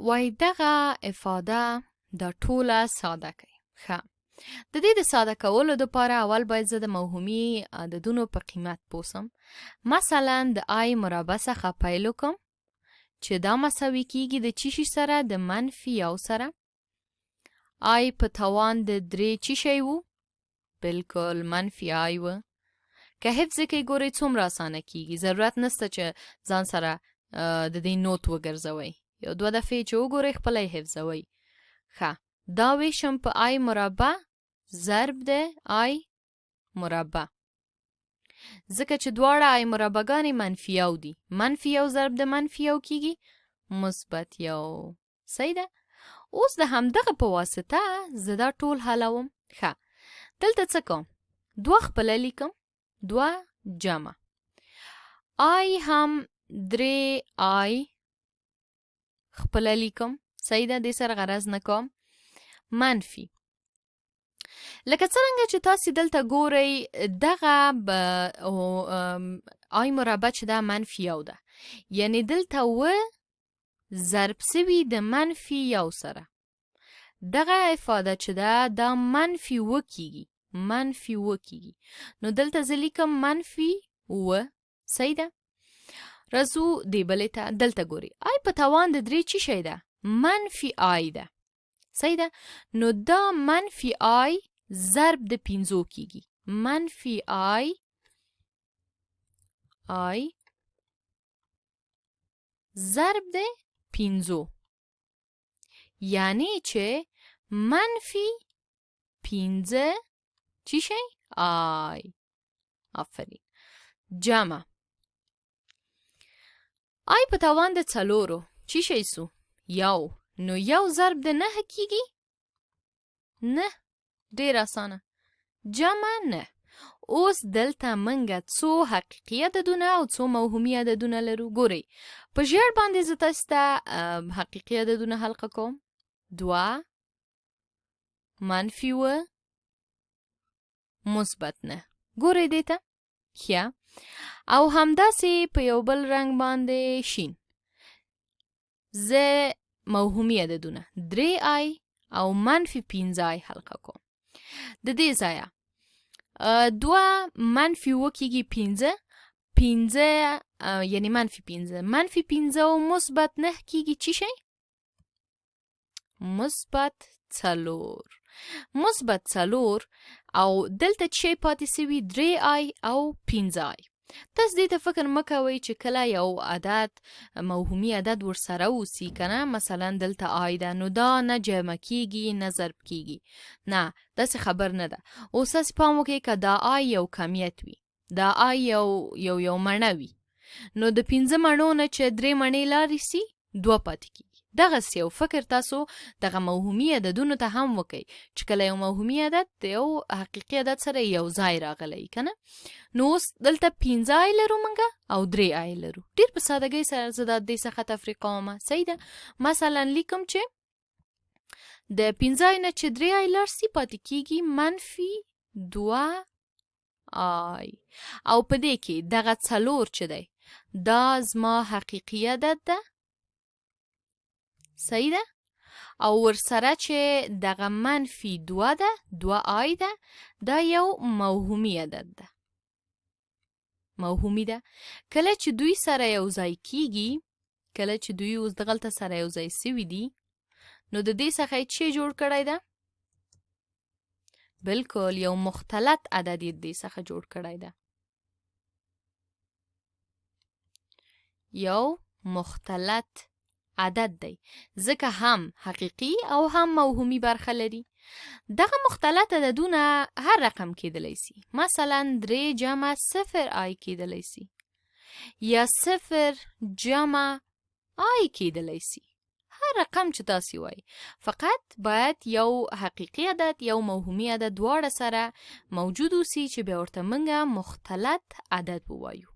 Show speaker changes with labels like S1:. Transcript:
S1: وای دغه افاده دا ټوله ساده کوي. ښه، د دې د ساده کولو دپاره اول باید زه د موهومي عددونو په قیمت پوه سم. مثلا د آی مربع څخه پیل وکم چې دا مساوي کیږي د چی شي سره؟ د منفي یو سره. آی په توان د درې چی شی وو؟ بالکل منفي آی و. که حفظ کې ګورئ څومره اسانه کیږي، ضرورت نسته چې ځان سره د دې نوت وګرځوئ، یو دوه دفعې چې وګورئ خپله یې حفظوئ. ښه، دا ویشم په آی مربع ضرب د آی مربع، ځکه چې دواړه آی مربعګانې منفي یو دي، منفي یو ضرب د منفي یو کیږي مثبت یو. صحیح ده؟ اوس د همدغه په واسطه زه دا ټول حلوم. ښه، دلته څه کوم؟ دوه خپله لیکم، دوه جمع آی هم درې آی خپله لیکم. صحیح ده، دې سره غرض نه کوم. منفي لکه څرنګه چې تاسو دلته ګورئ دغه آی مربع چې ده منفي یو ده، یعنی دلته و ضرب سوي د منفي یو سره، دغه افاده چې ده دا منفي و کیږي، منفي و کیږي. نو دلته زه لیکم منفي و. صحیح ده؟ راځو دې بلې ته. دلته ګورئ آی په توان د درې چی شی ده؟ منفي آی ده. صحیح ده؟ نو دا منفي آی ضرب د پنځو کیږي، منفي آی آی ضرب د پنځو، یعنی چې منفي پنځه چی شی؟ آی. آفرین. جمع آی په توان د څلورو چی شی سو؟ یو. نو یو ضرب د نهه کیږي نه، ډیر اسانه، جمع نه. اوس دلته منګه څو حقیقي عددونه او څو موهومي عددونه لرو. ګورئ په ژیړ باندې زه تاسو ته حقیقي عددونه حلقه کوم. دوه منفي و مثبت نه، ګورئ دې ته ښه. او همداسې په یو بل رنګ باندې شین زه موهومي عددونه درې آی او منفي پنځه آی حلقه کوم. د دې ځایه دوه منفي اووه کېږي پنځه، پنځه یعنی منفي پنځه، منفي پنځه او مثبت نه کېږي چی شی؟ مثبت څلور، مثبت څلور. او دلته چی پاتې سوي؟ درې آی او پنځه آی. تاسو دې ته فکر مه کوئ چې کله یو عدد موهومي عدد ورسره اوسي که نه، مثلا دلته آی ده، نو دا نه جمع کیږي نه ضرب کیږي، نه، داسې خبر نه ده. اوس تاسو پام وکړئ که دا آی یو کمیت وي، دا آی یو یو یو مڼه وي، نو د پنځه مڼو نه چې درې مڼې لارې سي دوه پاتې کیږي. دغسې یو فکر تاسو دغه موهومي عددونو ته هم وکئ چې کله یو موهومي عدد د یو حقیقي عدد سره یو ځای راغلی که نه. نو اوس دلته پنځه آی لرو موږ او درې آی لرو. ډېر په سادهګۍ سره زه دا دې څخه تفریقه وم. صحیح ده؟ مثلا لیکم چې د پنځه آی نه چې درې آی لاړ سي پاتې کیږي منفي دوه آی، او په دې کې دغه څلور چې دی دا زما حقیقي عدد ده. صحیح ده؟ او ورسره چې دغه منفي دوه ده، دوه آی ده، دا یو موهومي عدد ده، موهومي ده. کله چې دوی سره یو ځای کیږي، کله چې دوی اوس دغلته سره یو ځای سوي دي، نو د دې څخه یې چې جوړ کړی ده؟ بالکل یو مختلط عدد یې د دې څخه جوړ کړی ده، یو مختلط عدد دی، ځکه هم حقیقي او هم موهومي برخه لري. دغه مختلط عددونه هر رقم کېدلی سي، مثلا درې جمع صفر آی کېدلی سي، یا صفر جمع آی کېدلی سي، هر رقم چې تاسې وایي. فقط باید یو حقیقي عدد یو موهومي عدد دواړه سره موجود اوسي چې بیا ورته موږ مختلط عدد ووایو.